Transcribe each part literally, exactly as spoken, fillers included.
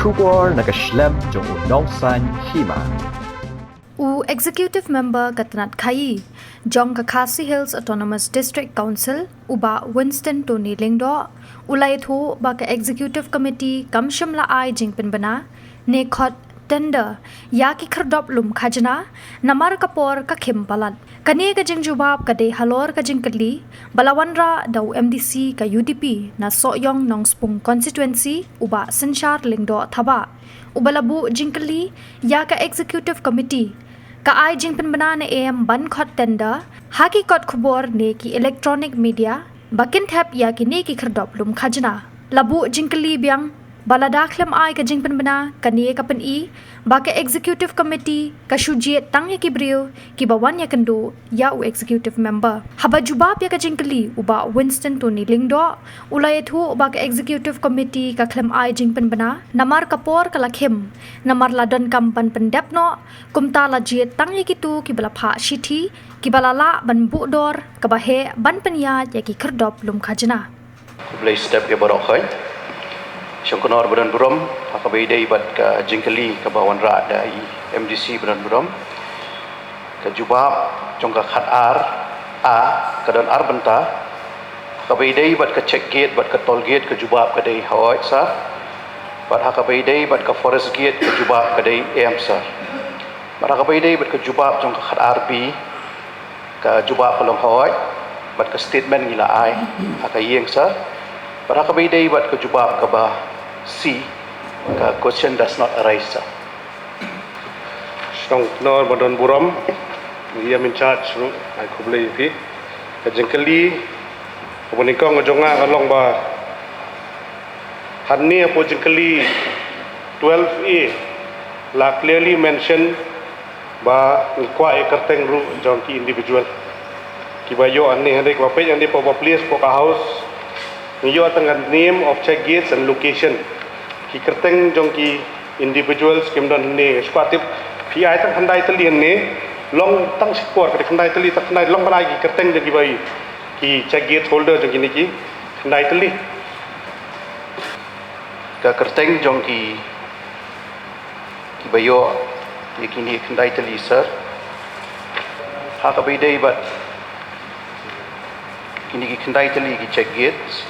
Khubor na ka shlem jong u Nongsaiñ Hima. U Executive Member ka tnat khaii jong ka Khasi Hills Autonomous District Council, u Bah Winston Tony Lyngdoh, u la ïathuh ba ka Executive Committee kam shym la ai jingpynbna ne khot tender ïa ki khyrdop lum khajna namar ka por ka khim palat. Kane ka jingjubab ka dei halor ka jingkylli ba la wanrah da u M D C ka U D P na Sohiong Nongspung Constituency, u Bah Synshar Lyngdoh Thabah, uba la buh jingkylli ïa ka Executive Committee ka ai jingpynbna ne em ban khot tender ha ki kot khubor ne ki electronic media ba kin thep ïa kine ki khyrdop lum khajna. La buh jingkylli biang ba lada khlem ai ka jingpynbna, kane ka pyni ba ka Executive Committee ka shu jied tang ïa ki briew kiba wan ïakynduh ïa u Executive Member. Haba jubab ïa ka jingkylli, u Bah Winston Tony Lyngdoh u la ïathuh ba ka Executive Committee ka khlem ai jingpynbna namar ka por ka la khim, namar la donkam ban pyndep noh, kumta la jied tang ïa kito kiba la phah shithi, kiba la lah ban buh dor kaba heh ban pynïaid ïa ki khyrdop lum khajna. Khublei step ïa baroh khoit. Shong Kynor ba don burom, ha kaba ïadei bad ka jingkylli kaba wanrah da i M D C ba don burom. Ka jubab jong ka khat ar A ka don ar bynta. Ha kaba ïadei bad ka check gate bad ka toll gate, ka jubab ka dei hooid sir. Bad ha kaba ïadei bad ka forest gate, ka jubab ka dei em sir. Bad ha kaba ïadei bad ka jubab jong ka khat ar B, ka jubab ka long hooid, bad ka statement ngi la ai ha ka ïing sir. Bad ha kaba ïadei bad ka jubab kaba C, ka question does not arise sir. Shong Kynor ba don burom, i M in charge ruh, ai khublei ïa phi. Ka jingkylli kaba nyngkong ka jong nga ka long ba hangne hapoh jingkylli twelve A la clearly mention ba ngi kwah ïa kyrteng ruh jong ki individual kiba ïoh hangne, hangne kiba peit hangne hapoh ba place hapoh ka house, ngi ïoh tang ka name of check gates and location. Ki kyrteng jong ki individuals kim don hangne, shu kwah tip phi ai tang khyndai tylli hangne, long tang shipor ka dei khyndai tylli, tang khyndai long ban ai ki kyrteng jong kiba ïoh, ki check gate holder jong kine ki khyndai tylli. Ka kyrteng jong ki kiba ïoh ïa kine ki khyndai tylli sir, ha kaba ïadei bad kine ki khyndai tylli ki check gates,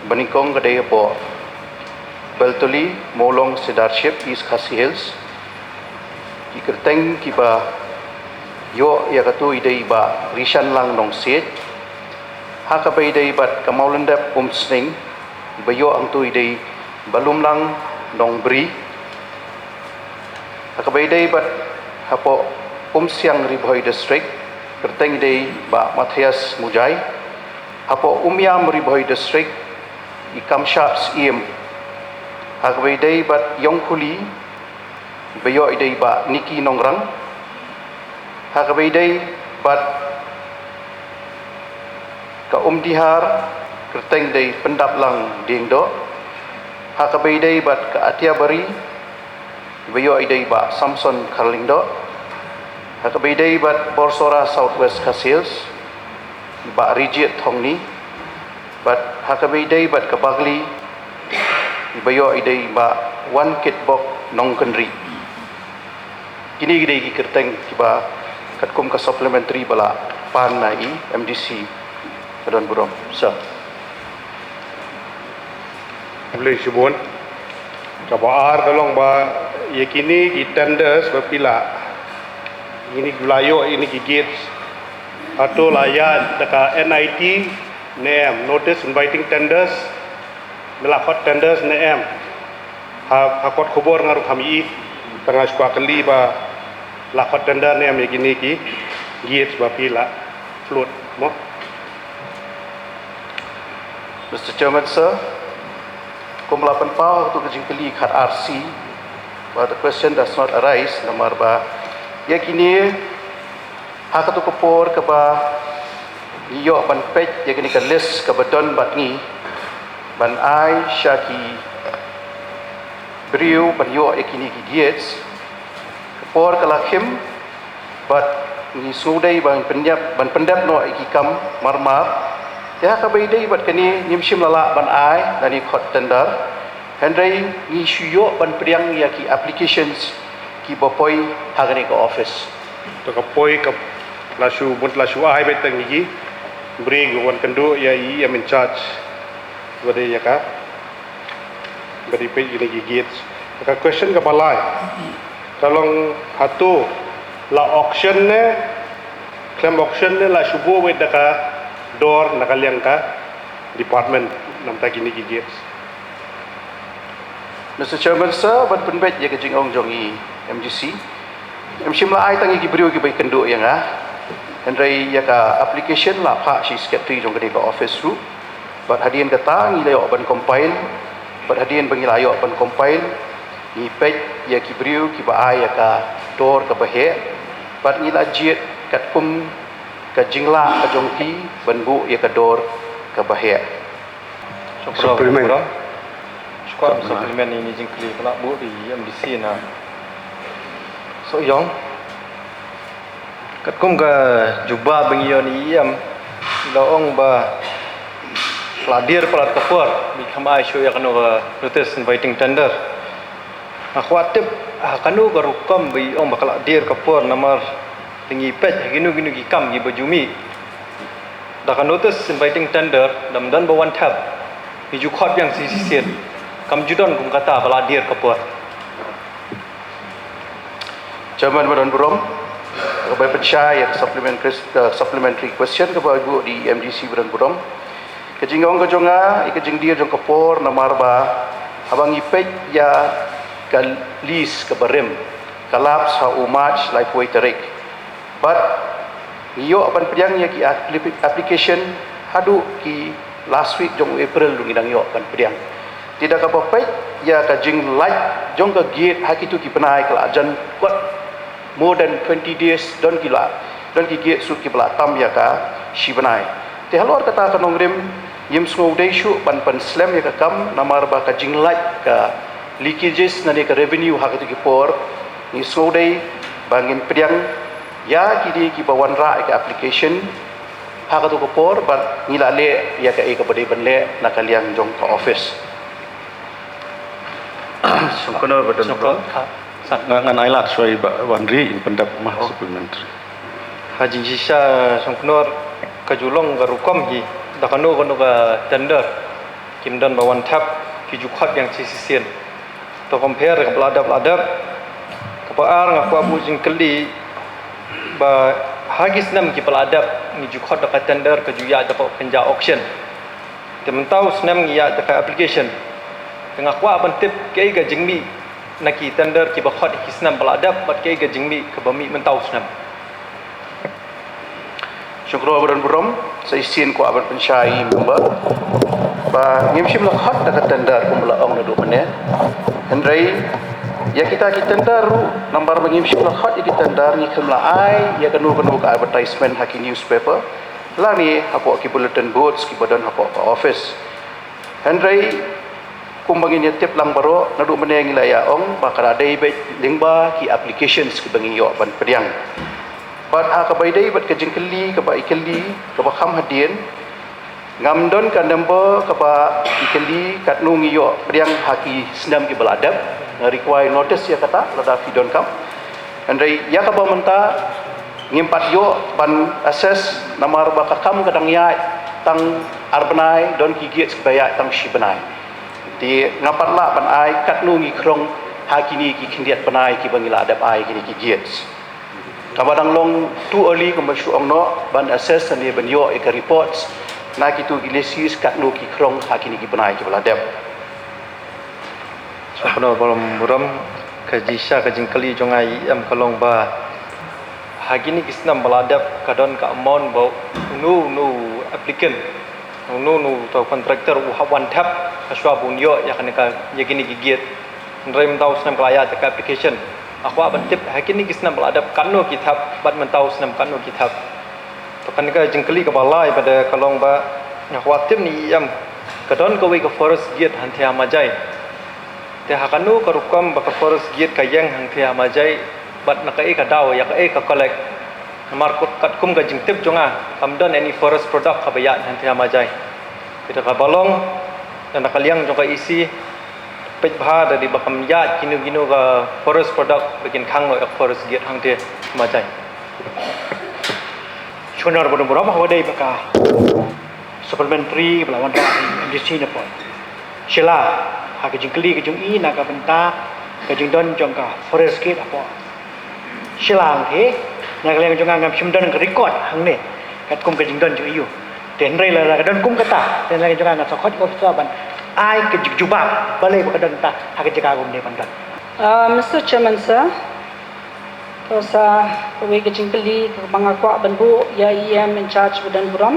ba nyngkong ka dei hapoh Beltuli, Mawlong, Sidarship, East Khasi Hills. Ki kyrteng kiba ïoh ïa kato i dei i Bah Rishanlang Nongsiej. Ha kaba ïadei bad ka Mawlyndep Umsning, ba ïoh hangto i dei Bah Lumlang Nongbri. Ha kaba ïadei bad hapoh Umsiang, Ri Bhoi District, kyrteng i dei Bah Matthias Mujai. Hapoh Umiam, Ri Bhoi District, i Kamshap Syiem. Ha kaba ïadei bad Ïongkhuli, ba ïoh i dei Bah Nicky Nongrang. Ha kaba ïadei bad ka Umdihar, kyrteng dei Pyndaplang Diengdoh. Ha kaba ïadei bad ka Atiabari, ba ïoh i dei Bah Samson Kharlyngdoh. Ha kaba ïadei bad Borsora, South West Khasi Hills, Bah Rijied Thongni. Bad ha kaba ïadei bad ka Bagli, ba ïoh i dei Bah Wankitbok Nongkynrih. Kine ki dei ki kyrteng kiba katkum ka supplementary ba la pan na i M D C ba don burom sir. Khublei shibun. Kaba ar ka long ba ïa kine ki tenders ba phi la, kine ki la ïoh, kine ki gates, hato la ïaid da ka N I T ne em, notice inviting tenders, ne la khot tenders ne em? Ha, ha kot khubor nga ruh kam ïohi, tang nga shu kwah kylli ba la khot tender ne em ïa kine ki gates ba phi la float mo? Mister Chairman sir, kum la pynpaw ha kato ka jingkylli khat ar C, ba the question does not arise, namar ba ïa kine ha kato ka por kaba ngi ïoh ban peit ïa kane ka list kaba don bad ngi ban ai sha ki briew ban ïoh ïa kine ki gates, ka por ka la khim bad ngi sngewdei ban pyndep, ban pyndep noh ïa ki kam marmar. Te ha kaba ïadei bad kane ngim shym la lah ban ai lane khot tender. Hynrei ngi shu ïoh ban pdiang ïa ki applications kiba poi ha kane ka office. To ka poi ka la shu, mut la shu ai beit tang ïa ki briew wan kynduh ïa i em in charge. Ba dei ïa ka, ba dei peit ïa ki gates. Ka question kaba lai ka long, hato la auction ne, khlem auction ne la shu buh beit da ka dor na ka liang ka department namar kine ki gates? Mister Chairman Sir, ban pynbeit ïa ka jingong jong i M D C, em shym la ai tang ïa ki briew kiba kynduh ïa nga. Hynrei ïa ka application la phah sha i secretary jong kane ka office ruh. Bad hadien kata ngi la ïoh ban compile. Bad hadien ba ngi la ïoh ban compile, ngi peit ïa ki briew kiba ai ïa ka dor kaba heh. Bad ngi la jied katkum ka jinglah ka jong ki ban buh ïa ka dor kaba heh. Supplement. Shuwa supplement ïa ine i jingkylli ba la buh da i M D C na Sohiong. Katkum ka jubab ba ngi ïoh na i E M, i la ong ba ka la dier palat ka por ba i khlem ai shuh ïa kano ka notice inviting tender. Nga kwah tip ha kano ka rukom ba i ong ba ka la dier ka por, namar lada ngi peit ha kino kino ki kam kiba ju mih da ka notice inviting tender, da ym don ba wan thep, ngi ju khot biang shisien. Kam ju don kum kata ba la dier ka por. Chairman ba don burom, ka bai pynshai ïa ka supplement-, ka supplementary question kaba buh da i M D C ba don burom. Ka jingong ka jong nga, ïa ka jingdier jong ka por namar ba haba ngi peit ïa ka lease kaba rim, ka lapse ha u March laiphew tarik. Bad ngi ïoh ban pdiang ïa ki appli-, application haduh ki last week jong u April ruh ngi dang ïoh ban pdiang. Te da kaba peit ïa ka jinglait jong ka gate ha kito ki bnai ka la jan kot more than twenty days, don ki la, don ki gate suk kiba la tam ïa ka shi bnai. Te halor kata ka nongrim, ngim sngewdei shuh ban pynslem ïa ka kam namar ba ka jinglait ka leakages lane ka revenue ha kito ki por. Ngi sngewdei ba ngin pdiang ïa kine kiba wanrah ïa ka application ha kato ka por, bad ngi la leh ïa kaei kaba dei ban leh na ka liang jong ka office. Shongknor ba don. Shongknor, ha, sa. Nga, ngan ai lad shuwa ba wan ri in pyndep ma supplementary. Ha jingshisha Shongknor, ka ju long ka rukom hi, da kano kano ka tender kim don ba wan thep, ki ju khot biang shisien. To compare kaba la dep la dep. Kaba ar nga kwah buh jingkylli ba ha ki snem kiba la dep ngi ju khot da ka tender, ka ju ïaid da ka kynja auction. Te mynta u snem ngi ïaid da ka application. Te nga kwah ban tip kaei ka jingmih na ki tender kiba khot ha ki snem ba la dep bad kaei ka jingmih kaba mih mynta u snem. Shukor ba don burom, sa shisien kwah ban pynshai ïa i member ba ngim shym la khot da ka tender kumba la ong naduh mynne. Hynrei ïa kita ki tender ruh, namar ba ngim shym la khot ïa ki tender, ngi khlem la ai ïa kano kano ka advertisement ha ki newspaper lane hapoh ki bulletin boards kiba don hapoh ka office. Hynrei kumba ngin ïa tip lang baroh, naduh mynne ngi la ïa ong ba ka la dei beit lyngba ki applications kiba ngi ïoh ban pdiang. Bad ha kaba ïadei bad ka jingkylli kaba i kylli kaba kham hadien, ngam don ka number kaba i kylli katno ngi ïoh pdiang ha ki snem kiba la dep. Nga require notice ïa kata lada phi donkam. Hynrei ïa kaba mynta ngim pat ïoh ban assess namar ba ka kam ka dang ïaid tang ar bnai, don ki gates kiba ïaid tang shi bnai. Te ngam pat lah ban ai katno ngi khrong ha kine ki khyndiat bnai kiba ngi la dep ai kine ki gates. Kaba dang long too early kumba shu ong noh ban assess ne ban ïoh ïa ka reports na kito ki lessees katno ki khrong ha kine ki bnai kiba la dep. Shukor ba don burom, ka jingshisha ka jingkylli jong nga i em ka long ba ha kine ki snem ba la dep ka don ka amount ba uno uno applicant, uno uno uto contractor u hap wan thep ha shuwa ba un ïoh ïa kane ka, ïa kine ki gate. Hynrei mynta u snem ka la ïaid da ka application. Nga kwah ban tip ha kine ki snem ba la dep katno ki thep bad mynta u snem katno ki thep. To kane ka jingkylli kaba lai pat ka long ba nga kwah tip na i em, ka don kawei ka forest gate hangtei ha Majai. Te ha kano ka rukom ba ka forest gate ka ïeng hangtei ha Majai bad na kaei ka daw, ïa kaei ka collect? Namar kat-, katkum ka jingtip jong nga kam don any forest product kaba ïaid hangtei ha Majai. Te da kaba long, da na ka liang jong ka E C, Peit bha da dei ba kam ïaid kino kino ka forest product ba kin khang noh ïa ka forest gate hangtei, ma jai. Shuwa nor ba don burom ha ka dei ba ka supplementary ba la wanrah ha M D C na pdeng Shillong, ha ka jingkylli ka jong i na ka bynta ka jingdon jong ka forest gate hapoh Shillong te, na ka liang jong nga ngam shym don ka record hangne katkum ka jingdon jong i. Te hynrei lada ka don kum kata, te na ka liang jong nga ngan sa khot officer ban ai ka jubab balei ba ka don kata ha ka jaka kumne ban don. Uh, Mister Chairman, sir, to sa kawei ka jingkylli kaba nga kwah ban buh ïa E M in charge ba don burom.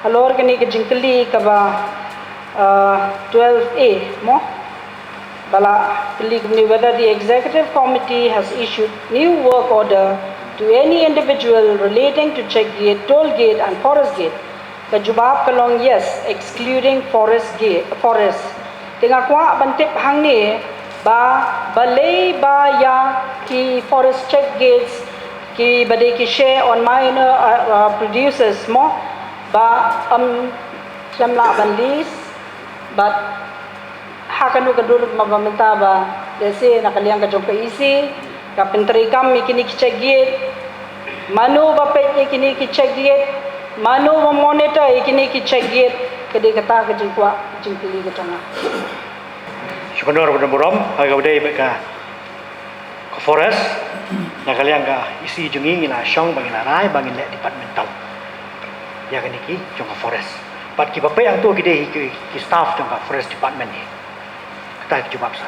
Halor kane ka jingkylli kaba uh, twelve A mo, ba la kylli kumne whether the executive committee has issued new work order to any individual relating to check gate, toll gate and forest gate. Ka jubab ka long yes, excluding forest gate, forest. Te nga kwah ban tip hangne ba balei ba ïa ki forest check gates, ki ba dei ki share on minor uh, uh, producers mo, ba ym shym lah ban lease, bad ha kano ka dur ma ba mynta ba lehse na ka liang ka jong ka E C ka pyntreikam ïa kine ki check gate, mano ba peit ïa kine ki check gate, mano ba monitor ïa kine ki check gate, ka dei kata ka jingkwah, ka jingkylli ka jong nga. Shuwa nor ba don burom ha ka dei ba ka ka forest, na ka liang ka E C jong ngi ngi la shong ba ngi la rai ba ngin leh departmental ïa kane ki jong ka forest. Bad ki ba peit hangto ki dei ki, ki staff jong ka forest department hi. Kata ka jubab sir.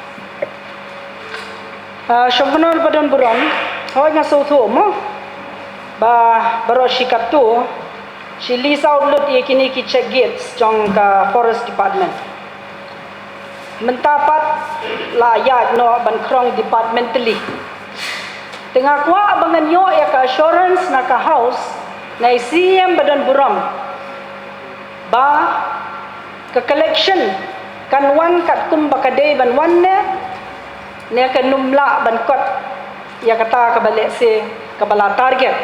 Uh, Shuwa nor ba don burom, hoi nga sngewthuh mo ba baroh shi katto shi lease out lut ïa kine ki check gates jong ka forest department. Mynta pat la ïaid noh ban krong departmentally. Te nga kwah ba ngan ïoh ïa ka assurance na ka house, na i C M ba don burom, ba ka collection kan wan katkum ba ka dei ban wan ne, ne kan ym lah ban kot ïa kata kaba lehse kaba la target.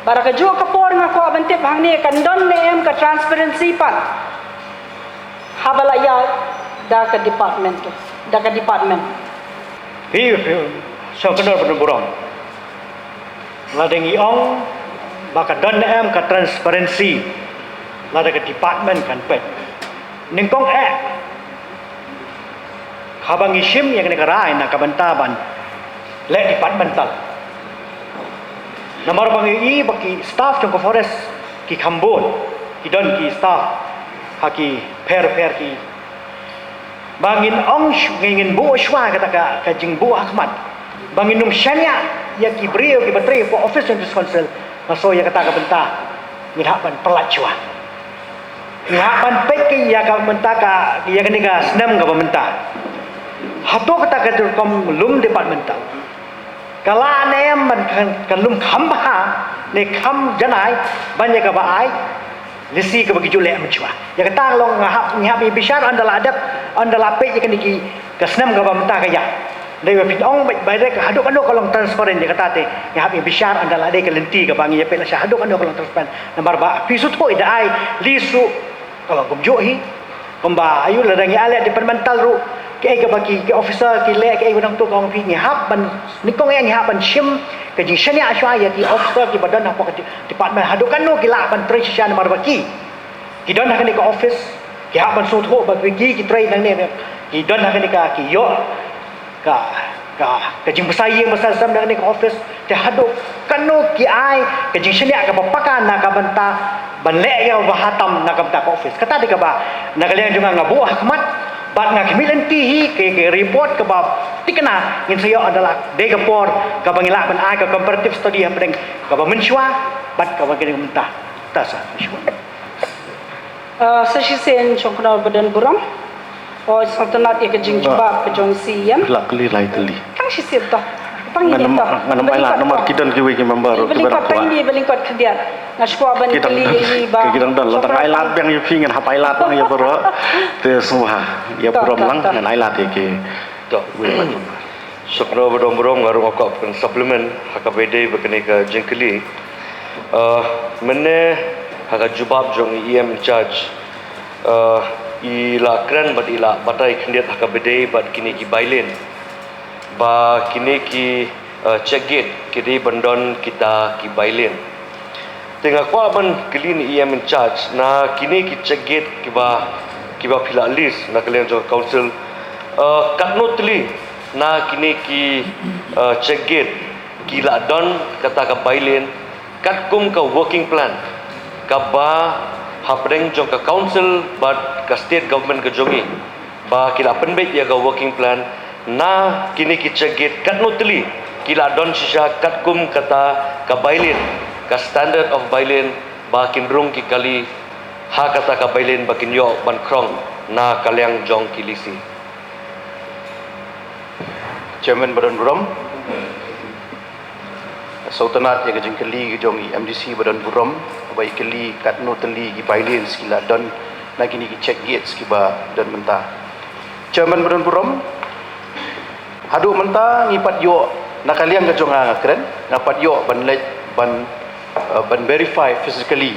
Bad ha kajuh ka por nga kwah ban tip hangne kan don ne em ka transparency pat haba la ïaid da ka department, da ka department. Phi, phi, sngewkynnoh ba don burom. Lada ngi ong ba ka don ne em ka transparency lada ka department kan peit. Nyngkong eh, haba ngi shim ïa kane ka rai na ka bynta ban leh departmental, namar ba ngi i ba ki staff jong ka forest ki kham bun, ki don ki staff ha ki pher pher ki. Ba ngin ong shu-, ngin, ngin buh shuwa kata ka, ka jingbuh ha khmat ba ngin ym shaniah ïa ki briew ki ba trei hapoh office jong District Council. Nga sngew ïa kata ka bynta ngin hap ban pyllait shuwa. Ngi hap ban peit ki ïa ka mynta ka, ïa kane ka snem kaba mynta. Hato kata ka rukom lum departmental ka lah ne em ban kan, kan lum kham bha ne kham janai ban ïa kaba ai lisi kaba ki ju leh mynshuwa. Ïa kata long nga hap, ngi hap ïa bishar ynda la dep, ynda la peit ïa kane ki, ka snem kaba mynta ka ïa. Dei ba phi ong ba, ba dei ka haduh kano ka long transparent ïa kata te ngi hap ïa bishar ynda la dei ka lynti kaba ngi ïa peit lashai haduh kano ka long transparent. Namar ba phi sngewthuh da ai list ruh ka long kumjuh hi. Kumba ayu lada ngi ai leh departmental ruh, kiei kaba ki, ki officer ki leh, kiei ba nangtu ka ong phi ngi hap ban, nyngkong eh ngi hap ban shim ka jingshaniah shuwa ïa ki officer ki ba don hapoh ka department haduh kano ki lah ban trei shisha namar ba ki, ki don ha kane ka office, ki hap ban sngewthuh ba ki, ki trei nangne, ki don ha kane ka, ki ïoh ka, ka, ka jingbsa ïing bsa sem na kane ka office. Te haduh kano ki ai ka jingshaniah kaba paka na ka bynta ban leh ïa ba ha tam na ka bynta ka office. Kata dei kaba na ka liang jong nga nga buh ha khmat bad nga khmih lynti hi ka, ka report kaba thikna ngin sa ïoh ynda la dei ka por kaba ngi lah ban ai ka comparative study hapdeng kaba mynshuwa bad kaba kane ka mynta. Ta sa mynshuwa. Uh, sa shisien sngewkynnoh ba don burom. Oh, sngewtynnat ïa ka jingjubab ka jong C E M. La kylli lai tylli. Tang shisien to. Tang ïa to. Ngan ym ai lad namar ki don kiwei ki member ki ba dang kwah. Ba lyngkot tang ïa ba lyngkot khyndiat. Nga shu kwah ban kylli ïa i ba. Ki dang don la tang ai lad biang ïa phi ngan hap ai lad biang ïa baroh. Te sngewbha ïa burom lang ngan ai lad ïa ki. To. Sngewkynnoh ba don burom nga ruh nga kwah ban supplement ha kaba ïadei bad kane ka jingkylli. Uh, mynne ha ka jubab jong i E M in charge, uh, I la kren bad i la batai khyndiat ha kaba ïadei bad kine ki bylane. Ba kine ki, eh, check gate ki dei ban don kita ki bylane. Te nga kwah ban kylli na E M in charge na kine ki check gate kiba, kiba phi la list na ka liang jong ka council. Eh, katno tylli na kine ki, eh, check gate ki la don kata ka bylane katkum ka working plan kaba hapdeng jong ka council bad ka state government ka jong i. Ba ki la pynbeit ïa ka working plan na kine ki check gate katno tylli ki la don shisha katkum kata ka bylane, ka standard of bylane ba kin rung ki kali ha kata ka bylane ba kin ïoh ban khrong na ka liang jong ki lisi. Chairman ba don burom. Sngewtynnat ïa ka jingkylli ka jong i M D C ba don burom, ba i kylli katno tylli ki bylane ki la don na kine ki check gates kiba don mynta. Chairman ba don burom, haduh mynta ngi pat ïoh na ka liang ka jong nga, nga kren, nga pat ïoh ban leit ban, eh, ban verify physically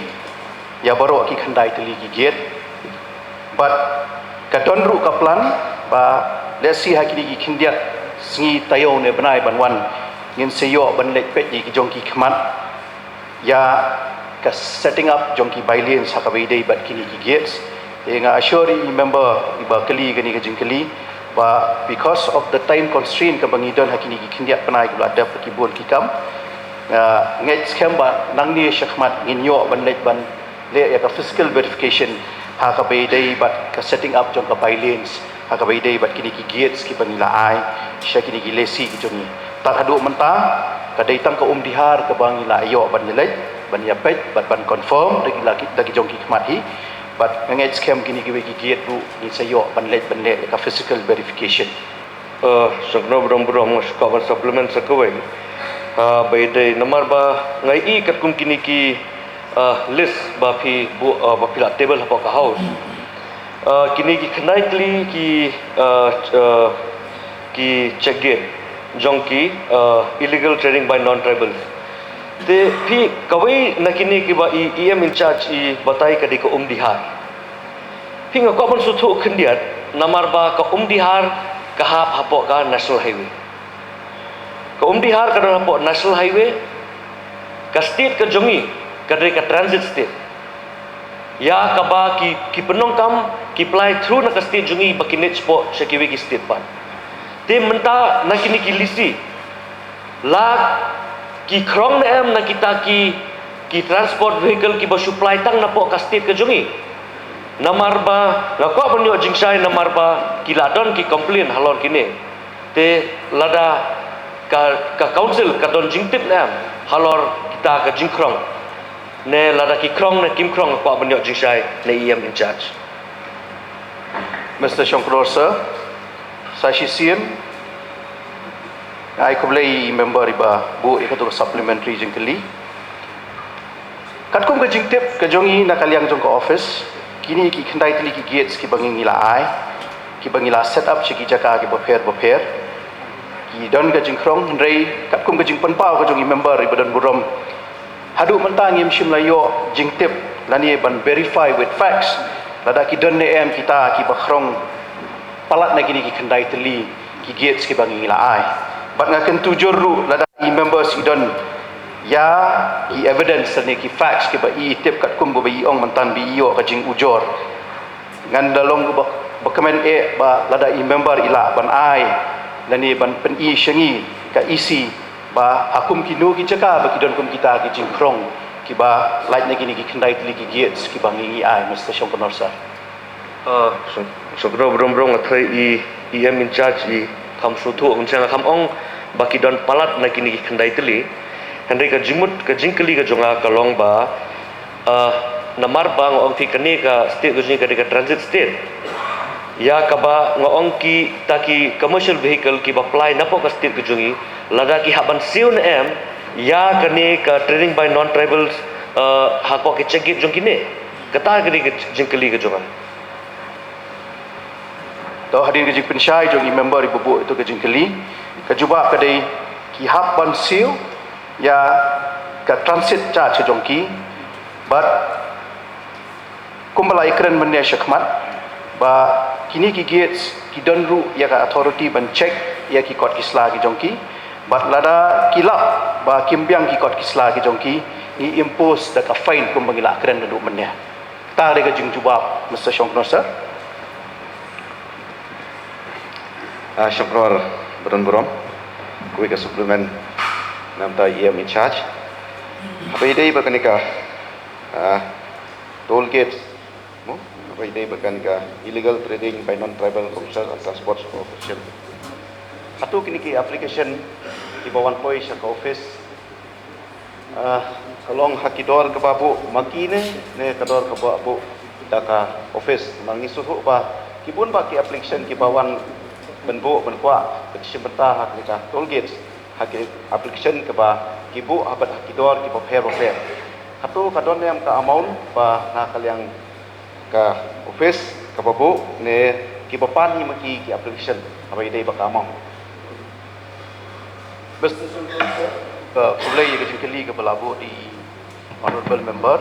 ïa baroh ki khyndai tylli ki gate. Bad ka don ruh ka plan ba lehse ha kine ki khyndiat sngi taïew ne bnai ban wan ngin sa ïoh ban leit peit ïa ki jong ki khmat ïa ka setting up jong ki bylane ha kaba ïadei bad kine ki gates. Te nga assure i member iba kylli kane ka jingkylli ba because of the time constraint kaba ngi don ha kine ki khyndiat bnai kiba la dep ki bun ki kam, ah, nga ngeit skhem ba nangne shakhmat ngin ïoh ban leit ban leh ïa ka physical verification ha kaba ïadei bad ka setting up jong ka bylane, ha kaba ïadei bad kine ki gates kiba ngi la ai sha kine ki lisi ki jong ngi. Tad haduh mynta ka dei tang ka Umdihar kaba ngi la ïoh ban ïaleit ban ïapeit bad ban confirm da ki la ki, da ki jong ki khmat hi. Bad nga ngeit skhem kine kiwei ki gate ruh ngin sa ïoh ban leit ban leh ïa ka physical verification. Eh, sngewbha burom burom, nga shu kwah ban supplement sa kawei. Ah, ba ïadei namar ba nga i katkum kine ki, ah, list ba phi bu-, ah, ba phi la table hapoh ka house. Ah, kine ki khyndai tylli ki, ah, ch-, ah, ki check gate jong ki, ah, illegal trading by non-tribals. Te phi kawei na kine kiba i E M in charge i batai ka dei ka Umdihar. Phi, nga kwah ban sngewthuh khyndiat namar ba ka Umdihar ka hap hapoh ka National Highway. Ka Umdihar ka don hapoh National Highway, ka state ka jong ngi ka dei ka transit state. Ïa kaba ki, ki pyndonkam ki fly through na ka state jong ngi ba kin leit shapoh sha kiwei ki state pat. Te mynta na kine ki lisi la ki khrong ne em na kita ki, ki transport vehicle kiba shu fly tang napoh ka state ka jong ngi. Namar ba nga kwah ban ïoh jingshai namar ba ki la don ki complain halor kine. Te lada ka, ka council ka don jingtip ne em halor kita ka jingkhrong, ne lada ki khrong ne kim khrong, nga kwah ban ïoh jingshai na E M in charge. Mister Shongknor sir, sa shisien nga ai khublei ïa i member iba buh ïa katu ka supplementary jingkylli. Katkum ka jingtip ka jong i na ka liang jong ka office, kine ki khyndai tylli ki gates kiba ngi la ai, kiba ngi la set up sha ki jaka kiba pher ba pher, ki don ka jingkhrong, hynrei katkum ka jingpynpaw ka jong i member iba don burom, haduh mynta ngim shym la ïoh jingtip lane ban verify with facts lada ki don ne em kita kiba khrong palat na kine ki khyndai tylli ki gates kiba ngi la ai. Bad nga kyntu jur ruh lada i members i don ïa ki evidence lane ki facts kiba i tip katkum kaba i ong mynta ba i ïoh ka jingujor. Ngan da long ba, ba kmen eh ba lada i member i lah ban ai lane ban pyni sha ngi ka E C ba ha kum kino ki jaka ba ki don kum kita ki jingkhrong kiba lait na kine ki khyndai tylli ki gates kiba ngi, ngi ai, Mister Shongknor sir. Ah, Shong-, Shongknor burom burom, nga tharai i, i E M in charge i kham sngewthuh, mynta nga kham ong ba ki don palat na kine ki khyndai tylli. Hynrei ka jingmut, ka jingkylli ka jong nga ka long ba, ah, namar ba nga ong phi kane ka state ka jong ngi ka dei ka transit state. Ïa kaba nga ong kita ki commercial vehicle kiba ply napoh ka state ka jong ngi, lada ki hap ban siew ne em ïa kane ka trading by non-tribals, ah, hapoh ki check gate jong kine. Kata ka dei ka jingkylli ka jong nga. To hadien ka jingpynshai jong i member iba buh ïa katu ka jingkylli, ka jubab ka dei ki hap ban siew ïa ka transit charge ka jong ki. Bad kumba la i kren mynne shakhmat, Ba kine ki gates ki don ruh ïa ka authority ban check ïa ki kot ki sla ki jong ki. Bad lada ki lap ba kim biang ki kot ki sla ki jong ki, ngi impose da ka fine kumba ngi la kren naduh mynne. Kata dei ka jingjubab, Mister Shongknor, sir. Ah, shongknor ba don burom. Kawei ka supplement na ka bynta E M in charge. Haba ïadei bad kane ka, ah, toll gates, mo? Haba ïadei bad kane ka illegal trading by non-tribal commercial and transport official. Hato kine ki application kiba wan poi sha ka office, ah, ka long ha ki dor kaba buh ma ki ne, ne ka dor kaba buh da ka office? Namar ngi sngewthuh ba ki bun bah ki application kiba wan ban buh ban kwah ban shim bynta ha kane ka toll gates, ha ki application kaba ki buh ha bad ha ki dor kiba pher ba pher. Hato ka don ne em ka amount ba na ka liang ka office kaba buh ne kiba pan hi ma ki ki application haba ïadei bad ka amount? Best, ka khublei ïa ka jingkylli kaba la buh da i honorable member.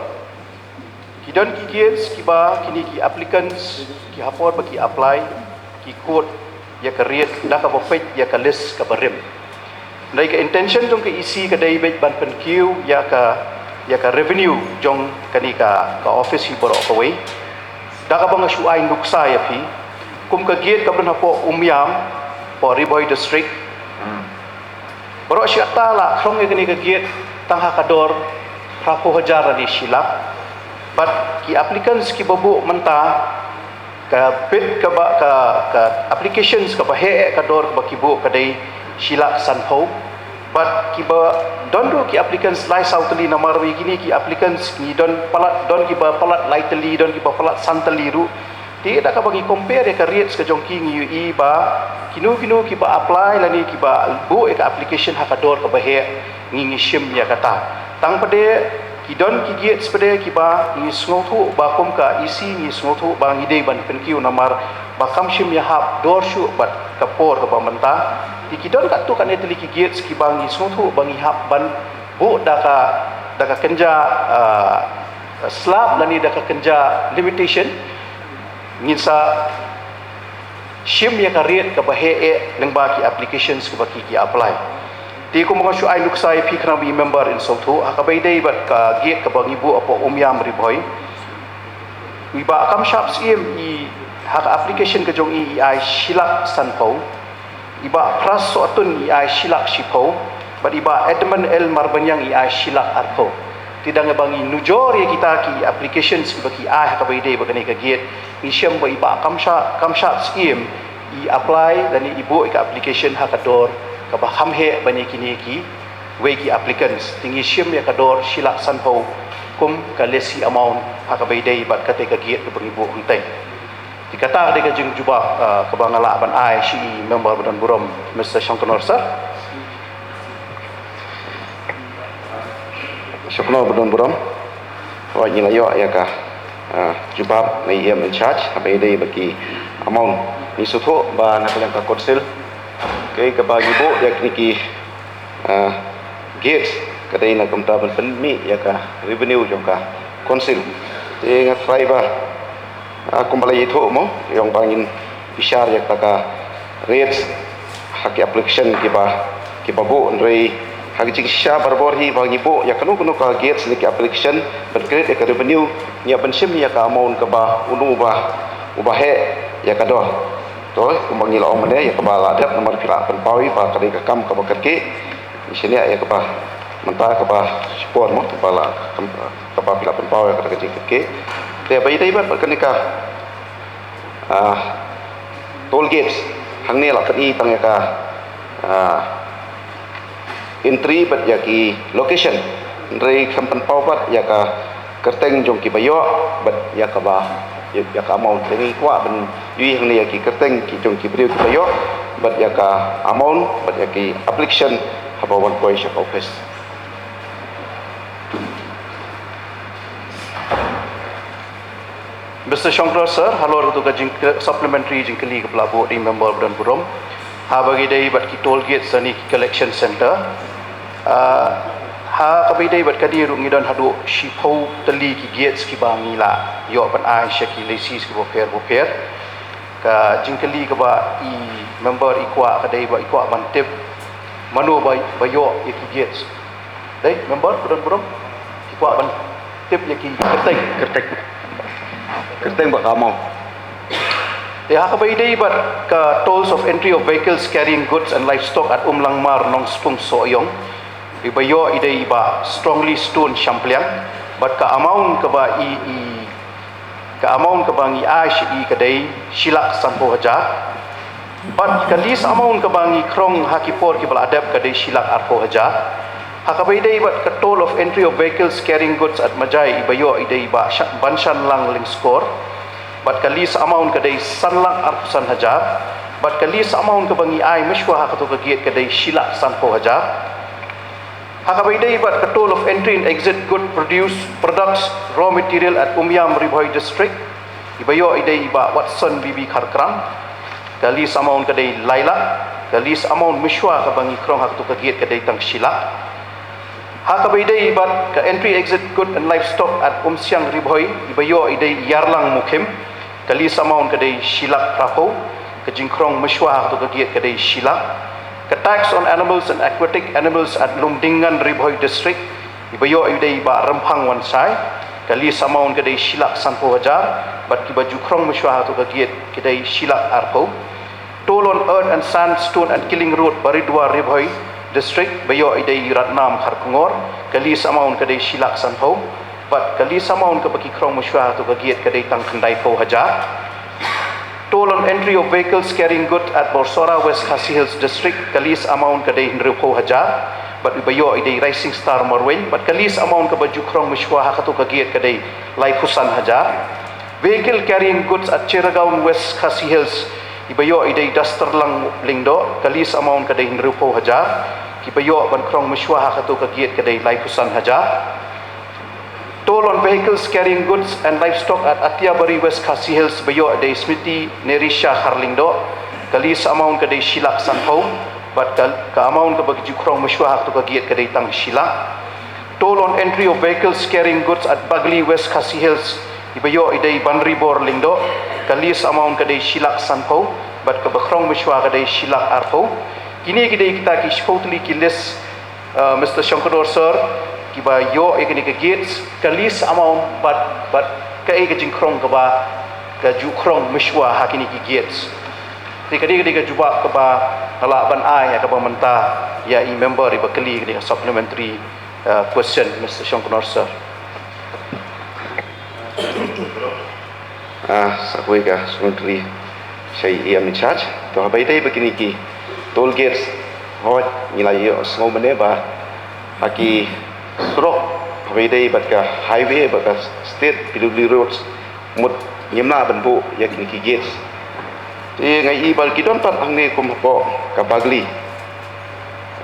Ki don ki gates kiba kine ki applicants ki, ha por ba ki apply, ki quote ïa ka rate da kaba peit ïa ka list kaba rim. Hynrei ka intention jong ka E C ka dei beit ban pynkiew ïa ka, ïa ka revenue jong kane ka, ka office hi baroh kawei. Da kaba nga shu ai nuksa ïa phi, kum ka gate kaba don hapoh Umiam, hapoh Ri Bhoi District, baroh shi katta la khrong ïa kane ka gate tang ha ka dor phra phew hajar lane shi lak. Bad ki applicants kiba buh mynta, ka bid kaba, ka, ka applications kaba heh eh ka dor kaba ki buh ka dei shi lak san phew. Bad kiba don ruh ki applicants lai saw tylli, namar ba kine ki applicants ngi don palat, don kiba palat lai tylli, don kiba palat san tylli ruh. Te da kaba ngi compare ïa ka rates ka jong ki, ngi ïohi ba kino kino kiba apply lane kiba buh ïa ka application ha ka dor kaba heh, ngi, ngi shim ïa kata. Tang pat de ki don ki gates pat de kiba ngi sngewthuh ba kum ka E C ngi sngewthuh ba ngi dei ban pynkiew namar ba kam shym ïahap dor shuh bad ka por kaba mynta. Te ki don katto katne tylli ki gates kiba ngi sngewthuh ba ngi hap ban buh da ka, da ka kynja, ah, slab lane da ka kynja limitation. Ngin sa shim ïa ka rate kaba heh eh lyngba ki applications kaba ki, ki apply. Te kumba nga shu ai nuksa ïa phi khnang ba i member in sngewthuh, ha kaba ïadei bad ka gate kaba ngi buh hapoh Umiam Ri Bhoi, i Bah Kamshap Syiem i, ha ka application ka jong i, i ai shi lak san phew. I Bah Pras Sohtun i ai shi lak shi phew. Bad i Bah Edmund L Marbaniang i ai shi lak ar phew. Te da kaba ngi nujor ïa kita ki applications kiba ki ai ha kaba ïadei bad kane ka gate, ngi shem ba i Bah Kamshap, Kamshap Syiem i apply lane i buh ïa ka application ha ka dor kaba kham heh ban ïa kine kiwei ki applicants. Te ngi shem ïa ka dor shi lak san phew kum ka lessee amount ha kaba ïadei bad kata ka gate kaba ngi buh hangtei. Te kata ka dei ka jingjubab, ah, kaba nga lah ban ai sha i member ba don burom, Mister Shongknor, sir. Shongknor ba don burom, wat ngi la ïoh ïa ka, ah, jubab na i E M in charge haba ïadei bad ki amount. Ngi sngewthuh ba na ka liang ka council, kaei kaba ngi buh ïa kine ki, ah, gates ka dei na ka bynta ban pynmih ïa ka revenue jong ka council. Te nga tharai ba, ah, kumba la ïathuh mo, ïa ba ngin bishar ïa kata ka rates ha ki application kiba, kiba buh, hynrei ha ki jingshisha barabor hi ba ngi buh ïa kano kano ka gates ne ki application ban create ïa ka revenue, ngi ïa ban shim ïa ka amount kaba uno uba, uba heh ïa ka dor. To kumba ngi la ong mynne, ïa kaba la dep namar phi la pynpaw ba ka dei ka kam kaba kyrkieh. Ngi shaniah ïa kaba mynta kaba shipor mo, kaba la, kaba phi la pynpaw ïa kata ka jingkyrkieh. Te ba ïadei bad kane ka, ah, toll gates, hangne la pyni tang ïa ka, ah, entry bad ïa ki location. Hynrei khlem pynpaw bad ïa ka kyrteng jong kiba ïoh bad ïa kaba, ïa, ïa ka amount. Te ngi kwah ban ïohi hangne ïa ki kyrteng ki jong ki briew kiba ïoh bad ïa ka amount bad ïa ki application haba wan poi sha ka office. Mister Shongknor, sir, halor katu ka jing, supplementary jingkylli kaba la buh da i member ba don burom, ha kaba ïadei bad ki toll gates lane ki collection center. Ah, ha kaba ïadei bad kane ruh ngi don haduh shiphew tylli ki gates kiba ngi la ïoh ban ai sha ki lessees kiba pher ba pher. Ka jingkylli kaba i member i kwah ka dei ba i kwah ban tip mano ba, ba ïoh ïa ki gates. Dei member, pudon pudon i kwah ban tip ïa ki kyrteng. Kyrteng. Kyrteng bad ka amount. Te ha kaba ïadei bad ka tolls of entry of vehicles carrying goods and livestock at Umlangmar, Nongspung, Sohiong, i ba ïoh i dei i Bah Strongly Stone Shampliang, bad ka amount kaba i, i ka amount kaba ngi ai sha i ka dei shi lak sanphew hajar. Bad ka lease amount kaba ngi khrong ha ki por kiba la dep ka dei shi lak arphew hajar. Ha kaba ïadei bad ka toll of entry of vehicles carrying goods at Majai i ba ïoh i dei i Bah Sha-, Banshanlang Lyngskor. Bad ka lease amount ka dei san lak arphew san hajar. Bad ka lease amount kaba ngi ai mynshuwa ha kato ka gate ka dei shi lak sanphew hajar. Ha kaba ïadei bad ka toll of entry and exit good produce, products, raw material at Umiam, Ri Bhoi District, i ba ïoh i dei i Bah Watson B B Kharkram. Ka lease amount ka dei lai lak. Ka lease amount mynshuwa kaba ngi khrong ha kato ka gate ka dei tang shi lak. Ha kaba ïadei bad ka entry exit good and livestock at Umsiang, Ri Bhoi, i ba ïoh i dei i Yarlang Mukhim. Ka lease amount ka dei shi lak phraphew. Ka jingkhrong mynshuwa ha kato ka gate ka dei shi lak. Ka tax on animals and aquatic animals at Lumdingngan, Ri Bhoi District, i ba ïoh i dei i Bah Rymphang Wanshai. Ka lease amount ka dei shi lak sanphew hajar. Bad ki ba ju khrong mynshuwa ha kato ka gate ka dei shi lak arphew. Toll on earth and sandstone at Killing Road, Baridwar, Ri Bhoi District, ba ïoh i dei i Ratnam Kharkongor. Ka lease amount ka dei shi lak sanphew. Bad ka lease amount kaba ki khrong mynshuwa ha kato ka gate ka dei tang khyndaiphew hajar. Toll on entry of vehicles carrying goods at Borsora, West Khasi Hills District, ka lease amount ka dei hynriewphew hajar. Bad i ba ïoh i dei Rising Star Marwein. Bad ka lease amount kaba ju khrong mynshuwa ha kato ka gate ka dei laiphew san hajar. Vehicle carrying goods at Cheragaon, West Khasi Hills, i ba ïoh i dei Duster Lang Lyngdoh, ka lease amount ka dei hynriewphew hajar. Ki ba ïoh ban khrong mynshuwa ha kato ka gate ka dei laiphew san hajar. Toll on vehicles carrying goods and livestock at Atiabari, West Khasi Hills, ba ïoh i dei Smriti Nerisha Kharlyngdoh, ka lease amount ka dei shi lak sanphew. Bad ka, ka amount kaba ki ju khrong mynshuwa ha kato ka gate ka dei tang shi lak. Toll on entry of vehicles carrying goods at Bagli, West Khasi Hills, i ba ïoh i dei Banribor Lyngdoh, ka lease amount ka dei shi lak sanphew. Bad kaba khrong mynshuwa ka dei shi lak arphew. Kine ki dei kita ki shiphew tylli ki list, uh, Mister Shongknor Sir, kiba ïoh ïa kine ki gates, ka lease amount bad, bad kaei ka jingkhrong kaba ka ju khrong mynshuwa ha kine ki gates. Te ka dei, ka dei ka jubab kaba nga lah ban ai ïa kaba mynta ïa i member iba kylli, ka dei ka supplementary, uh, question, Mister Shongknor Sir. Ah, sa kawei ka supplementary sha i E M in charge. To haba ïadei bad kine ki toll gates, hooid ngi la ïohsngew mynne ba ha ki surok haba ïadei bad ka highway bad ka state P W D roads, mut ngim lah ban buh ïa kine ki gates. Te nga i ba ki don pat hangne kum hapoh ka Bagli,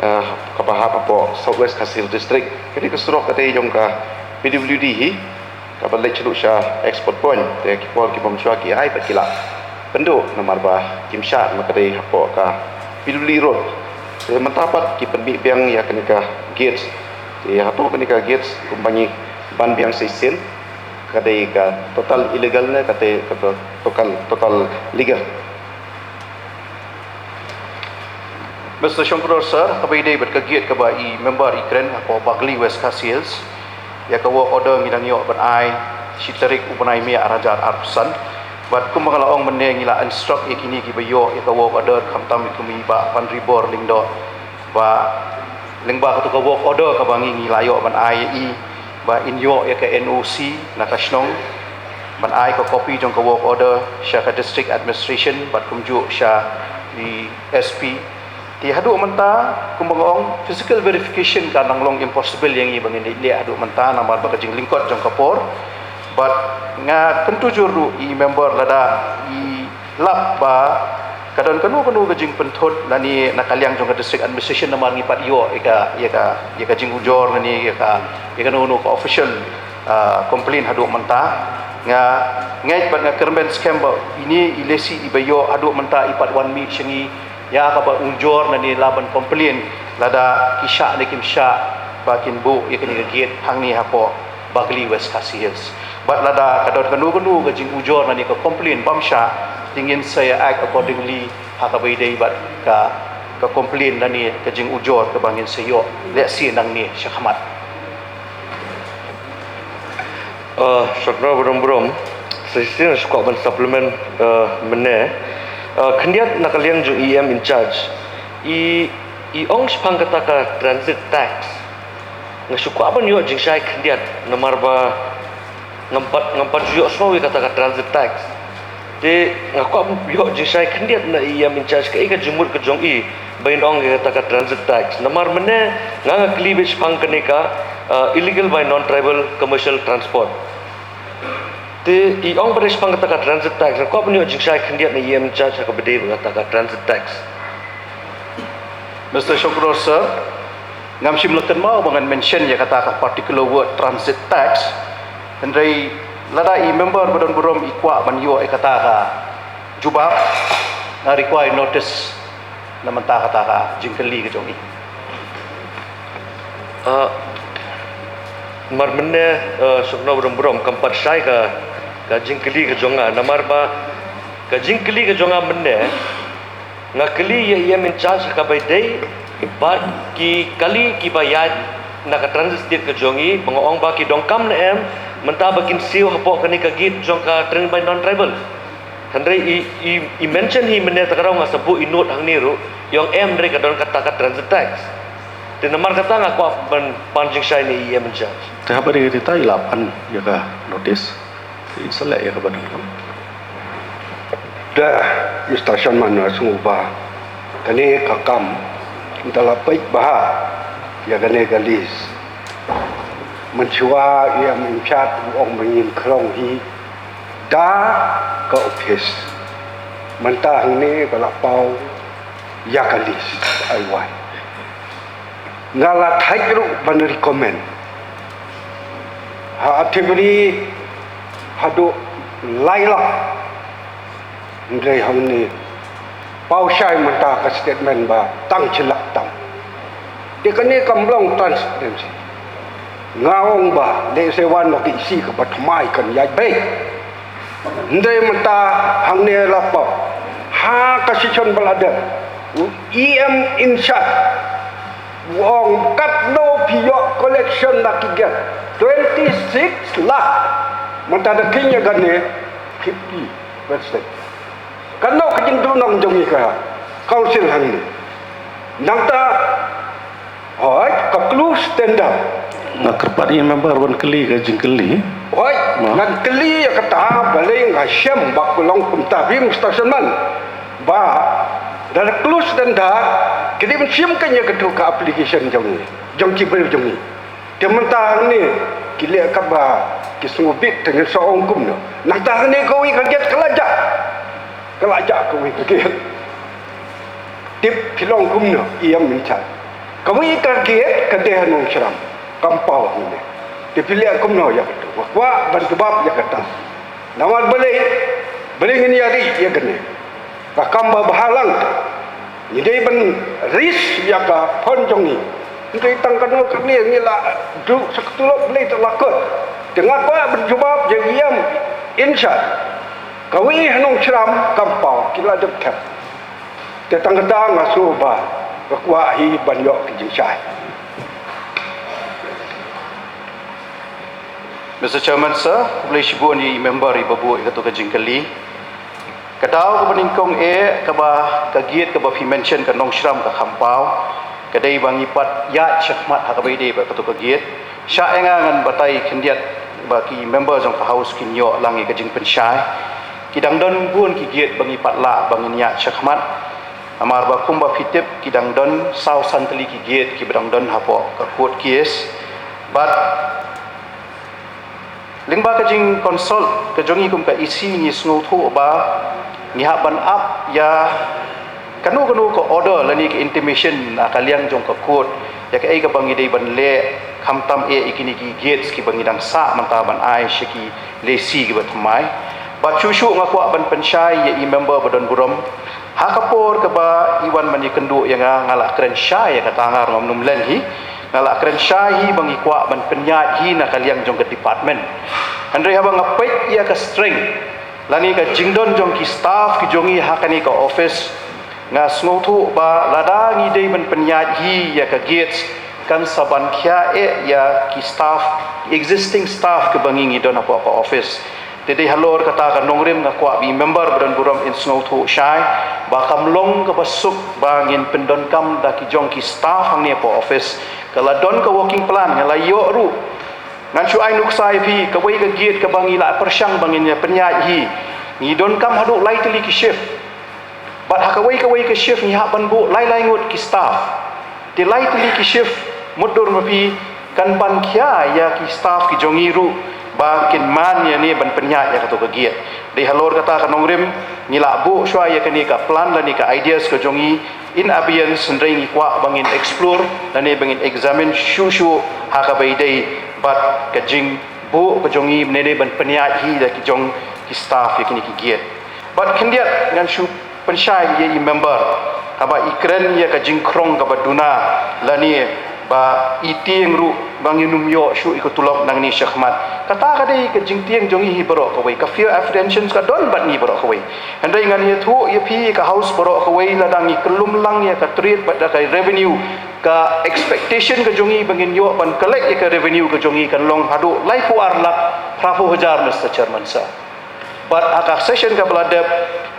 eh, kaba hap hapoh South West Khasi Hills District. Kane ka surok ka dei jong ka P W D hi, kaba leit sha export point, te ki por ki bym shuwa ki ai bad ki la pynduh namar ba kim shah, namar ka dei hapoh ka P W D road. Te mynta pat ki pynmih biang ïa kane ka gates. Te hapoh kane ka gates kumba ngi ban biang shisien, ka dei ka total illegal ne ka dei ka to-, total, total legal? Mister Shongknor Sir, kaba ïadei bad ka gate kaba i member i kren hapoh Bagli, West Khasi Hills, ïa ka work order ngi dang ïoh ban ai shi tarik u bnai May ar hajar arphew san. Bad kumba nga la ong mynne, ngi la instruct ïa kine kiba ïoh ïa ka work order, khamtam ïa i Bah Banribor Lyngdoh, ba lyngba kato ka work order kaba ngi, ngi la ïoh ban ai ïa i, ba in ïoh ïa ka N O C na ka shnong, ban ai ka copy jong ka work order sha ka district administration bad kumjuh sha i S P. Te haduh mynta kumba nga ong, physical verification ka nang long impossible ïa ngi ba ngin leh haduh mynta namar ba ka jinglyngkot jong ka por. Bad nga kyntu jur ruh i member, lada i lap ba ka don kano kano ka jingpynthut lane na ka liang jong ka district administration namar ngi pat ïoh ïa ka, ïa ka, ïa ka jingujor lane ïa ka, ïa kano kano ka official, ah, complaint haduh mynta. Nga ngeit bad nga kyrmen skhem ba ine i lesi iba ïoh haduh mynta i pat wan mih sha ngi ïa kaba ujor lane lah ban complain lada ki shah ne kim shah ba kin buh ïa kane ka gate hangne hapoh Bagli, West Khasi Hills. Bad lada ka don kano kano ka jingujor lane ka complain bym shah, te ngin sa ïa act accordingly ha kaba ïadei bad ka, ka complain lane ka jingujor kaba ngin sa ïoh lehse nangne shakhmat. Uh, Shakno Burom Burom, sa shisien nga kwah ban supplement uh, mynne. Uh, khyndiat na ka liang jong E M in charge, i, i ong shaphang kata ka transit tax. Nga shu kwah ban ïoh jingshai khyndiat namar ba ngam pat, ngam pat ju ïohsngew ïa kata ka transit tax. Te nga kwah ban ïoh jingshai khyndiat na E M in charge, kaei ka jingmut ka jong i ba in ong ïa kata ka transit tax. Namar mynne nga, nga kylli beit shaphang kane ka uh, illegal by non-tribal commercial transport. Te i ong beit shaphang kata ka transit tax, nga kwah ban ïoh jingshai khyndiat na E M in charge ha kaba ïadei bad kata ka transit tax. Mister Shokro sir, ngam shym la kynmaw ba ngan mention ïa kata ka particular word transit tax. Hynrei lada i member ba don burom i kwah ban ïoh ïa kata ka jubab, nga require notice na mynta kata ka jingkylli ka jong i. Uh, mar mynne uh, Shakno Burom Burom, kam pat shai ka, ka jingkylli ka jong nga namar ba ka jingkylli ka jong nga mynne nga kylli ïa E M in charge ha kaba ïadei bad ki kali kiba ïaid na ka transit state ka jong i, ba nga ong ba ki donkam ne em mynta ba kin siew hapoh kane ka gate jong ka train by non-tribal. Hynrei i, i, i mention hi mynne, ta ka daw nga sa buh i note hangne ruh, i ong em, hynrei ka don kata ka transit tax. Te namar kata nga kwah ban pan jingshai na E M in charge. Te haba dei kata i la pan ïa ka notice. Te in sa leh ïa kaba donkam. Da, Mister Sharman, nga sngew ba kane ka kam, ynda la peit bha ïa kane ka list, mynshuwa E M in charge u ong ba ngin khrong hi da ka office. Mynta hangne ba la paw ïa ka list ai wai. Nga la thait ruh ban recommend ha Athibury haduh lai lak. Hynrei hangne paw shai mynta ka statement ba tang shi lak tam. Te kane kam long transparency. Nga ong ba lehse wan la ka isi kaba thymmai kan ïaid beit. Hynrei mynta hangne la paw ha ka session ba la dep, E M in charge u ong katno phi ïoh collection na ki gate, twenty six lakh. Mynta da kheiñ ïa kane fifty percent. Katno ka jingduhnong jong ngi ka council hangne. Nangta hooid, ka close tender. Nga kyrpad ïa i member ban kylli ka jingkylli. Hooid, ngan kylli ïa kata, balei nga shem ba ka long kumta, Mister Sharman. Ba da ka close tender, ka dei ban shim kane ka tu ka application jong ngi, jong ki briew jong ngi. Te mynta hangne ki leh kaba ki sngewbit, te ngin sa ong kumno. Nangta hangne kawei ka gate ka la jah. Ka la jah kawei ka gate. Tip phi long kumno, E M in charge. Kawei ka gate ka dei ha Nongshram, kam paw hangne. Te phi leh kumno ïa kata? Nga kwah ban jubab ïa kata. Namar balei, balei ngin ïa ri ïa kane? Ka kam ba bha lang. Ngi dei ban risk ïa ka phone jong ngi. Ngi dei tang kano kane ngi la duh sa ka tulop, balei te la kot? Te nga kwah ban jubab ïa E M in charge. Kawei ha Nongshram kam paw, ki la dep thep. Te tang kata nga sngewbha, nga kwah hi ban ïoh ka jingshai. Mister Chairman sir, khublei shibun ïa i member iba buh ïa kato ka jingkylli. Ka daw kaba nyngkong eh, kaba ka gate kaba phi mention ka Nongshram ka kham paw. Ka dei ba ngi pat ïaid shakhmat ha kaba ïadei bad kato ka gate. Shah ïa nga ngan batai khyndiat ba ki member jong ka House kin ïoh lang ïa ka jingpynshai. Ki dang don bun ki gate ba ngi pat lah ba ngin ïaid shakhmat. Namar ba kumba phi tip ki dang don saw san tylli ki gate kiba dang don hapoh ka court case. Bad lyngba ka jingconsult ka jong ngi kum ka E C ngi sngewthuh ba ngi hap ban ap ïa kano kano ka order lane ka intimation na ka liang jong ka court ïa kaei kaba ngi dei ban leh, khamtam eh ïa kine ki gates kiba ngi dang sah mynta ban ai sha ki lessee kiba thymmai. Bad shuh shuh nga kwah ban pynshai ïa i member ba don burom. Ha ka por kaba i wan ban ïakynduh ïa nga, nga la kren shai ïa kata, nga ruh ngam nym len hi. Nga la kren shai hi ba ngi kwah ban pynïaid hi na ka liang jong ka department. Hynrei haba nga peit ïa ka strength lane ka jingdon jong ki staff ki jong ngi ha kane ka office, nga sngewthuh ba lada ngi dei ban pynïaid hi ïa ka gates, kan sa ban khia eh ïa ki staff, existing staff kiba ngi ngi don hapoh ka office. Te dei halor kata ka nongrim nga kwah ba i member ba don burom in sngewthuh shai ba kam long kaba suk ba ngin pyndonkam da ki jong ki staff hangne hapoh office. Ka la don ka working plan, nga la ïoh ruh. Ngan shu ai nuksa ïa phi, kawei ka gate kaba ngi la pyrshang ba ngin ïa pynïaid hi, ngi donkam haduh lai tylli ki shift. Bad ha kawei kawei ka shift ngi hap ban buh lai lai ngut ki staff. Te lai tylli ki shift, mutdur ma phi, kan ban khia ïa ki staff ki jong ngi ruh ba kin man ïa ne ban pynïaid ïa kato ka gate. Dei halor kata ka nongrim, ngi la buh shuwa ïa kane ka plan lane ka ideas ka jong ngi in abeyance, hynrei ngi kwah ba ngin explore lane ba ngin examine shuh shuh ha kaba ïadei bad ka jingbuh ka jong ngi ne ban pynïaid hi da ki jong ki staff ïa kine ki gate. Bad khyndiat ngan shu pynshai ïa i member, haba i kren ïa ka jingkhrong kaba duna lane ba i tieng ruh ba ngin ym ïoh shuh ïa ka tulop nangne shakhmat. Kata ka dei ka jingtieng jong ngi hi baroh kawei, ka fair apprehension ka don bad ngi baroh kawei. Hynrei ngan ïathuh ïa phi ïa ka house baroh kawei, lada ngi kyllum lang ïa ka trade bad ka revenue, ka expectation ka jong ngi ba ngin ïoh ban collect ïa ka revenue ka jong ngi kan long haduh laiphew ar lak phraphew hajar, Mister Chairman Sir. Bad ha ka session kaba la dep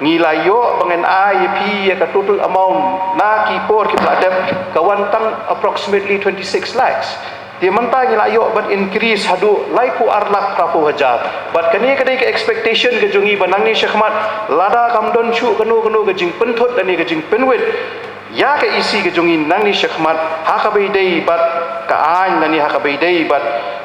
ngi la ïoh ba ngin ai ïa phi ïa ka total amount na ki por kiba la dep, ka wan tang approximately twenty-six lakhs. Te mynta ngi la ïoh ban increase haduh laiphew ar lak phraphew hajar. Bad kane ka dei ka expectation ka jong ngi ba nangne shakhmat, lada kam don shuh kano kano ka jingpynthut lane ka jingpynwit ïa ka E C ka jong ngi nangne shakhmat, ha kaba ïadei bad ka aiñ lane ha kaba ïadei bad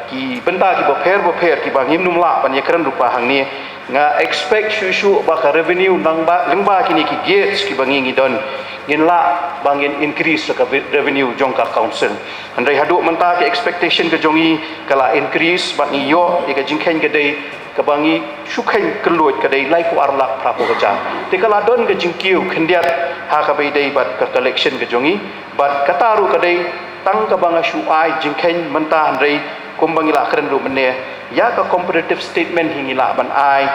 ki bynta kiba pher ba pher kiba ngim nym lah ban ïakren lypa hangne, nga expect shuh shuh ba ka revenue nangba lyngba kine ki gates kiba ngi ngi don, ngin lah ba ngin increase ka ve-, revenue jong ka council. Hynrei haduh mynta ka expectation ka jong ngi ka la increase bad ngi ïoh ïa ka jingkheiñ ka dei kaba ngi shu kheiñ kylluid ka dei laiphew ar lak phraphew hajar. Te ka la don ka jingkiew khyndiat ha kaba ïadei bad ka collection ka jong ngi. Bad kata ruh ka dei tang kaba nga shu ai jingkheiñ mynta, hynrei kumba ngi la kren ruh mynne, ïa ka comparative statement hi ngi lah ban ai,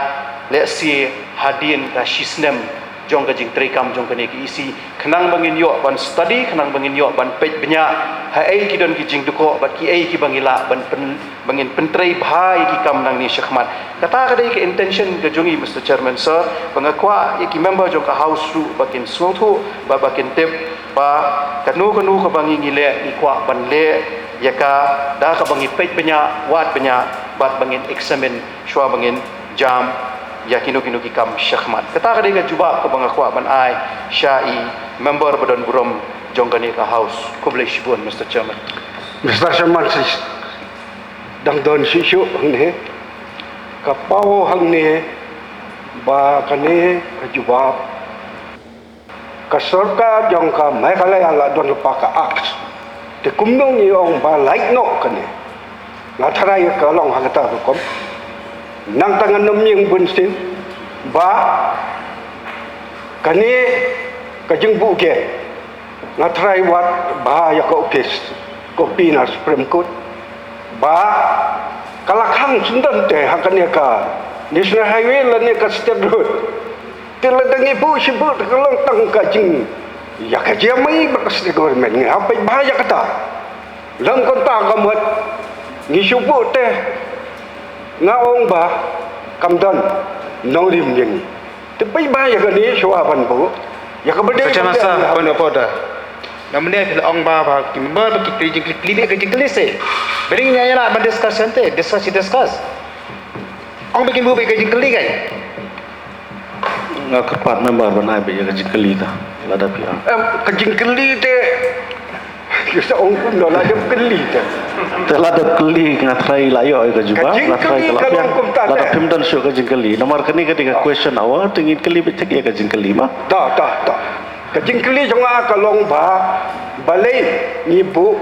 let's say, hadien ka shisnem jong ka jingtreikam jong kane ka E C, khnang ba ngin ïoh ban study, khnang ba ngin ïoh ban peit bniah haei ki don ki jingdukok bad kiei kiba ngi lah ban pyn-, ba ngin pyntrei bha ïa ki kam nangne shakhmat. Kata ka dei ka intention ka jong ngi, Mister Chairman Sir, ba nga kwah ïa ki member jong ka house ruh ba kin sngewthuh, ba, ba kin tip ba kano kano kaba ngi ngi leh ngi kwah ban leh ïa ka da kaba ngi peit bniah, wad bniah, bad ba ngin examine shuwa ba ngin jam ïa kino kino ki kam shakhmat. Kata ka dei ka jubab kaba nga kwah ban ai sha i member ba don burom jong kane ka house. Khublei shibun, Mister Chairman. Mister Chairman, sis, dang don shisha hangne, ka paw hangne ba kane ka jubab ka sorkar jong ka Meghalaya la don lypa ka Act. Te kumno ngi ong ba lait noh kane? Nga tharai ka long ha kata ka rukom. Nangta ngan nym ïeng bunsien ba kane ka jingbuh gate, nga tharai wat ba ïa ka office, copy na Supreme Court, ba ka la khang syndon te ha kane ka National Highway lane ka State Road. Te lada ngi buh shi buh te ka long tang ka jing, ïa ka jingmai bad ka state government, ngi hap peit bha ïa kata. Lym kumta ka mut ngi shu buh te nga ong ba kam don nongrim ïa ngi. Te peit bha ïa kane shuwa ban buh ïa kaba dei. Kata ka masa ban buh. Namar ne phi la ong ba, ba ki member ba ki kylli jingkylli, kylli beit ka jingkylli se. Bad ngi ïa lah ban discussion te, discuss, discuss. Ong ba kin buh beit ka jingkylli kai. Nga kyrpad member ban ai beit ïa ka jingkylli ta, lada phi ong. Em, ka jingkylli te, ïa sa ong kumno, la dep kylli te. Te la dep kylli, nga tharai la ïoh ïa ka jubab, nga tharai ka la pdiang. Ka jingkylli ka long kumta te. Lada phim don shuh ka jingkylli. Namar kane ka dei ka question hour, te ngin kylli beit thik ïa ka jingkylli ma. Ta, ta, ta. Ka jingkylli jong nga ka long ba, balei ngi buh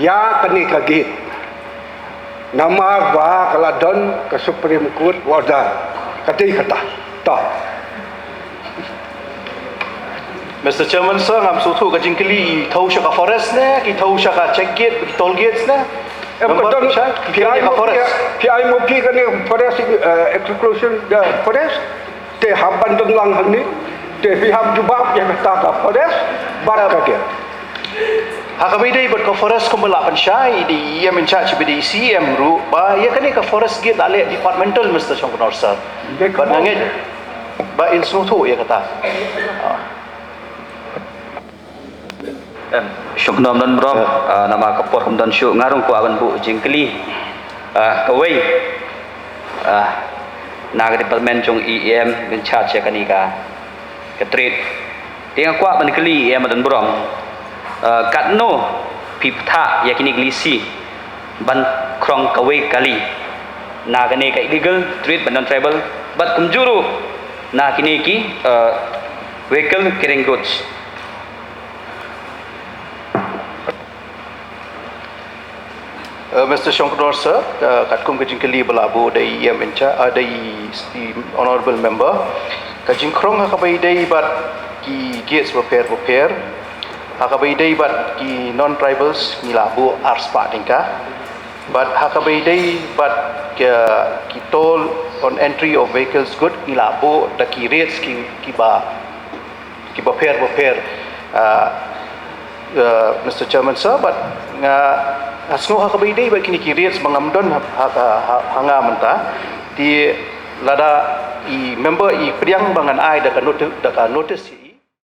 ïa kane ka gate. Namar ba ka la don ka Supreme Court order. Ka dei kata. Ta. Mister Chairman Sir, ngam sngewthuh ka jingkylli, i thew sha ka forest ne, ki thew sha ka check gate, ki toll gates ne? Em, Member, pardon, phi ai mo phi, phi ai mo phi kane forest, eh, exclusion, eh, forest, te hap ban don lang hangne, te phi hap jubab ïa kata ka forest bad ka gate. Ha kaba ïadei bad ka forest kumba la pynshai da i E M in charge bad da i C E M ruh, ba ïa kane ka forest gate la leh departmental, Mister Shongknor Sir. Bad nga ngeit ba in sngewthuh ïa kata. Ah. Em, Shongknor Donburom, ah, namar ka por kam don shuh, nga ruh kwah ban buh jingkylli. Ah, kawei, ah, na ka department jong i E M in charge ïa kane ka, ka trade. Te nga kwah ban kylli i E M Donburom, ah, katno phi pynthah ïa kine ki lisi ban krong kawei kali na kane ka illegal trade bad non-tribal, bad kumjuh ruh na kine ki, ah, vehicle carrying goods. Uh, Mister Shongknor Sir, uh, katkum ka jingkylli ba la buh da i E M in charge, uh, da i, i Honorable Member, ka jingkrong ha kaba ïadei bad ki gates bapher bapher, ha kaba ïadei bad ki non-tribals ngi la buh arspah tyngka. Bad ha kaba ïadei bad ki, ki toll on entry of vehicles good ngi la buh da ki rates ki, kiba kiba pher bapher, ah, ah, Mister Chairman Sir, bad nga, nga sngew ha kaba ïadei bad kine ki rates ba ngam don ha, ha, ha, ha nga mynta. Te lada i member i pdiang ba ngan ai da ka noti-, da ka notice.